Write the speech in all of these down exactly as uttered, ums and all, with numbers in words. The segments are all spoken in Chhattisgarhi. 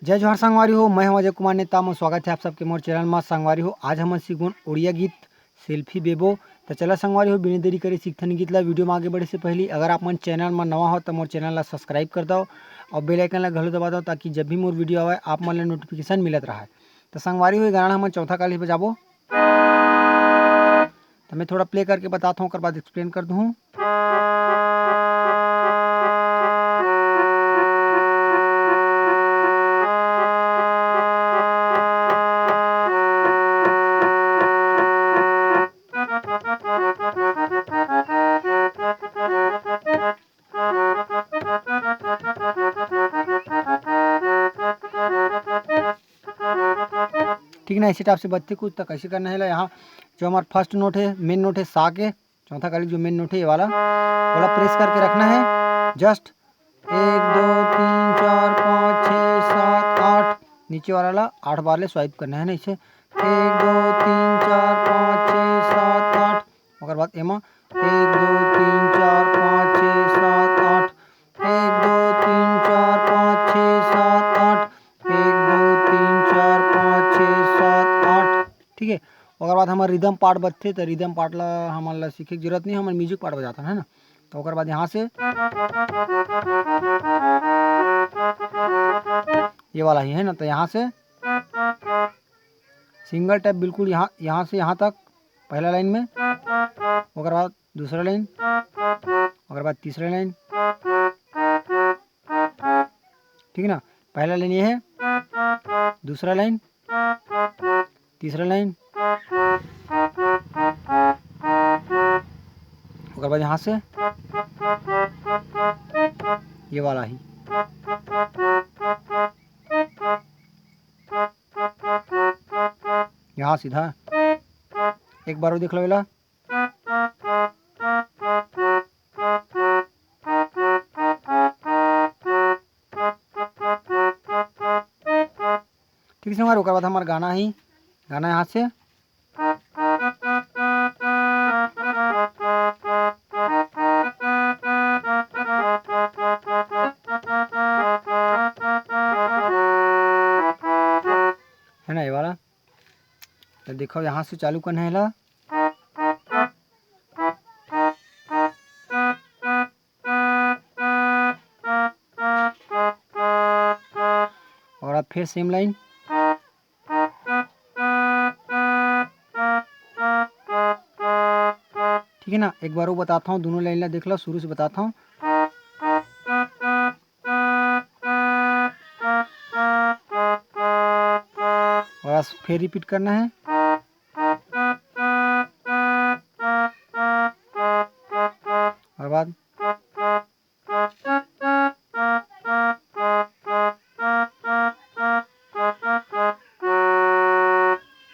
जय जोहार संगवारी हो, मैं हूं अजय कुमार नेताम। स्वागत है आप सबके मोर चैनल मा। संगवारी हो, आज हमन सीखबोन उड़िया गीत सेल्फी बेबो। त चला संगवारी हो, बिना देरी करे सीखथन गीत ला। वीडियो में आगे बढ़े से पहली अगर आप मन चैनल मा नवा हो त मोर चैनल ला सब्सक्राइब कर दव और बेल आइकन ला घलो दबा दव, ताकि जब भी मोर वीडियो आवे आप मन ला नोटिफिकेशन मिलत रहे। त संगवारी हो, ये गाना हमन चौथा काली बजाबो। त मैं थोड़ा प्ले करके बताता हूँ, ओकर बाद एक्सप्लेन कर दूँ। ठीक ना, इसी टाइप से बजथे कुछ। तो कैसे करना है ला, यहाँ जो हमारा फर्स्ट नोट है, मेन नोट है सा के, चौथा काली जो मेन नोट है ये वाला, वाला प्रेस करके रखना है। जस्ट एक, दो, तीन, चार, पाँच, छः, सात, आठ, नीचे वाला ला आठ बार ले स्वाइप करना है ना इसे। एक, दो, तीन, चार, पाँच, छः, सात, आठ। ओकर बाद एमा एक, दो, तीन, चार, पाँच, छः, सात, आठ। एक, दो, तीन, चार, पाँच, छः, सात, आठ। एक, दो, तीन, चार, पाँच, छः, सात, आठ। ठीक है, ओकर बाद हमर रिदम पार्ट बजथे, त रिदम पार्ट ला हमन ला सीखे के जरूरत नहीं, हमन म्यूजिक पार्ट बजाथन, है ना। तो ओकर बाद यहाँ से ये वाला ही है ना, तो यहाँ से सिंगल टैप बिल्कुल यहाँ, यहाँ से यहाँ तक पहला लाइन में, ओकर बाद दूसरा लाइन, ओकर बाद तीसरा लाइन। ठीक है ना, पहला लाइन ये है, दूसरा लाइन, तीसरा लाइन, ओकर बाद यहाँ से ये वाला ही, यहाँ सीधा एक बार और देख लो एला। ठीक से हमारे, ओकर बाद हमार गाना ही, गाना यहाँ से। है ना ये वाला? तो देखो, यहाँ से चालू करना है ला। और अब फिर सेम लाइन। ठीक है ना, एक बार वो बताता हूँ, दोनों लाइन ला देख लो, शुरू से बताता हूँ। और फिर रिपीट करना है। और बाद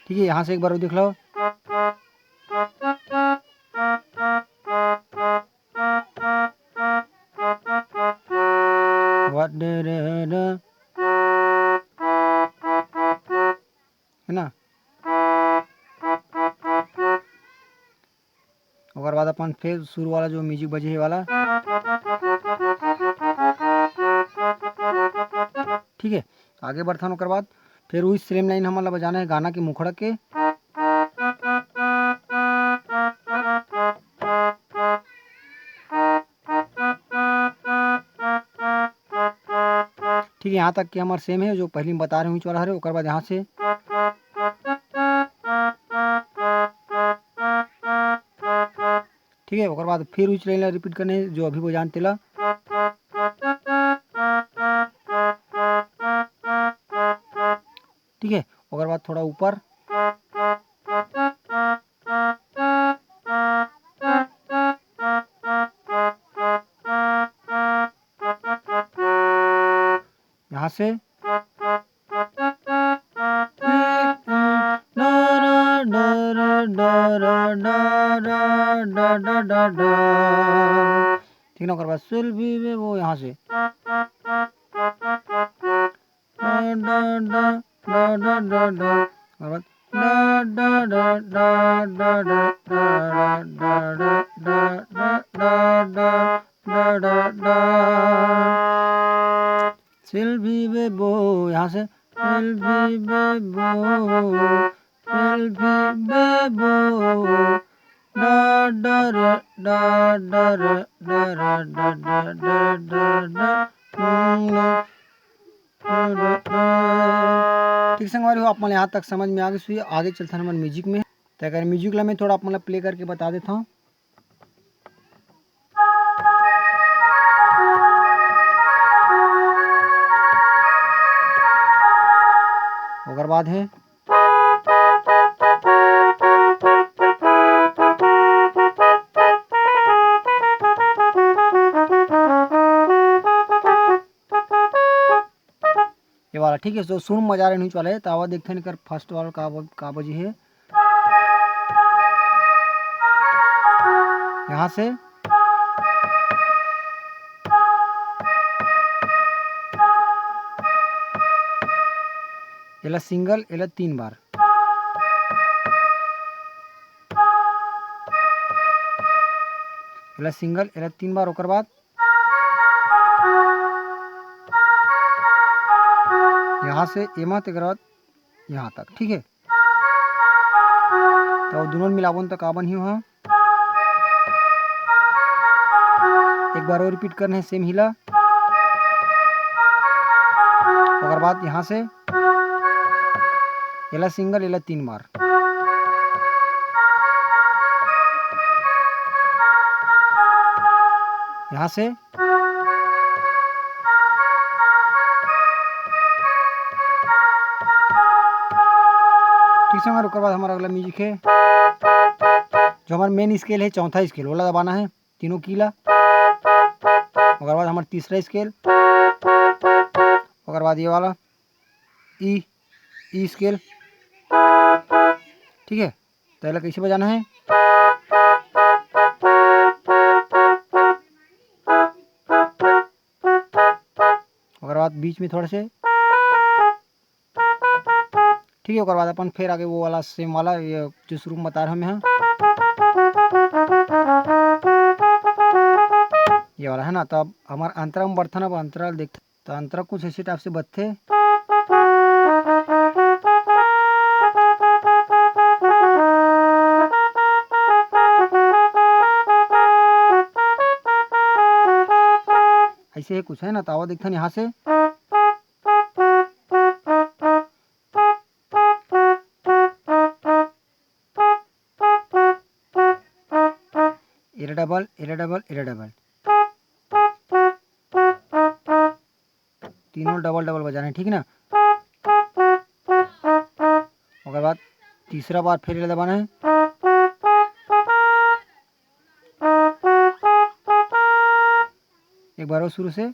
ठीक है, यहाँ से एक बार और देख लो। है ना? ओकर बाद अपन फिर शुरू वाला जो म्यूजिक बजे हे वाला, ठीक है, आगे बढ़थन। ओकर बाद फिर वही सेम लाइन हमन ला बजाना है गाना के मुखड़ा के। ठीक है, यहाँ तक के हमर सेम है, जो पहले में बता रहे हूँ, चला रहे। ओकर बाद यहाँ से ठीक है, ओकर बाद फिर उस लाइन ला रिपीट करने, जो अभी बजान तेला। ठीक है, ओकर बाद थोड़ा ऊपर। यहाँ से ठीक ना, ओकर बाद सेल्फी बेबो यहाँ से। और बाद सेल्फी बेबो, यहाँ से सेल्फी बेबो, सेल्फी बेबो, डा, डा, रे, डा, डा, रे, डा, रे, डा, डा, डा, डा, डा, हम्म, डा, डा, डा। ठीक संगवारी हो, आप मन यहाँ तक समझ में आ गइस होही। आगे चलथन हमर म्यूजिक में। त अगर म्यूजिक ला मैं थोड़ा आप मन ला प्ले करके बता देता हूँ। ओकर बाद है, ये वाला, ठीक है। तो सुर मजा रहे वाला है, तो आवा देखते हैं एकर फर्स्ट वाला का ब-, का बजी है। यहाँ से एला सिंगल, एला तीन बार, एला सिंगल, एला तीन बार, ओकर बाद यहाँ से एमा तेकर बाद यहाँ तक, ठीक है। तो दोनों मिलावन तो का बनही वहाँ, एक बार और रिपीट करना है सेम हीला। ओकर बाद यहाँ से एला सिंगल, एला तीन बार, यहाँ से ठीक संगवारी, ओकर बाद हमारा अगला म्यूजिक है, जो हमारा मेन स्केल है, चौथा स्केल, ओला दबाना है, तीनों की ला। ओकर बाद हमारा तीसरा स्केल, ओकर बाद ये वाला ई, ई स्केल, ठीक है। तो एला कैसे बजाना है, ओकर बाद बीच में थोड़ा से, ठीक है। ओकर बाद अपन फिर आगे वो वाला सेम वाला, ये जो शुरू में बता रहा मैं, हाँ, ये वाला है ना। तो अब हमारा अंतरा में बरथन, अब अंतरा देख, तो अंतरा कुछ ऐसे टाइप से बजथे। ऐसे ही कुछ है ना, तो आवा देखथन यहाँ से। Era double, era double, era double, तीनों डबल डबल बजाना है, ठीक ना। ओकर बाद तीसरा बार फिर एला दबाना है। एक बार और शुरू से।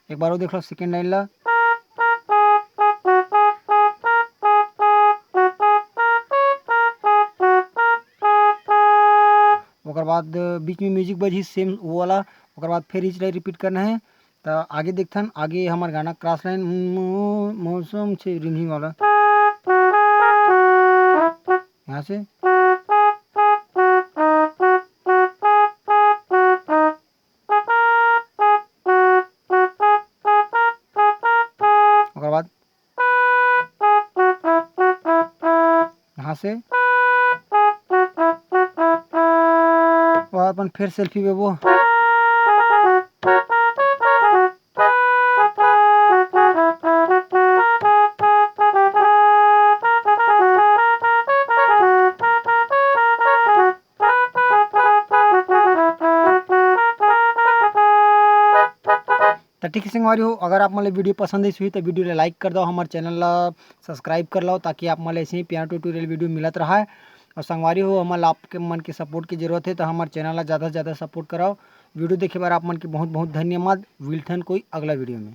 एक बार और देख लो सेकेंड लाइन ला। ओकर बाद बीच में म्यूजिक बजही सेम वो वाला, ओकर बाद फिर इच लाइन रिपीट करना है। तो आगे देखथन, आगे हमार गाना क्रॉस लाइन, मो-, मौसम छे रिमझिम वाला, यहाँ से। ओकर बाद यहाँ से, और अपन फिर सेल्फी बेबो। त ठीक है संगवारी हो, अगर आप मन ला वीडियो पसंद आइस होही त वीडियो ला लाइक कर दव, हमर चैनल ला सब्सक्राइब कर लव, ताकि आप मन ला ऐसे ही पियानो ट्यूटोरियल वीडियो मिलत रहे। और संगवारी हो, हमन ला आपके मन के सपोर्ट की जरूरत है, तो हमर चैनल ला ज़्यादा से ज़्यादा सपोर्ट करव। वीडियो देखे बर आप मन के बहुत बहुत धन्यवाद। मिलथन कोई अगला वीडियो में।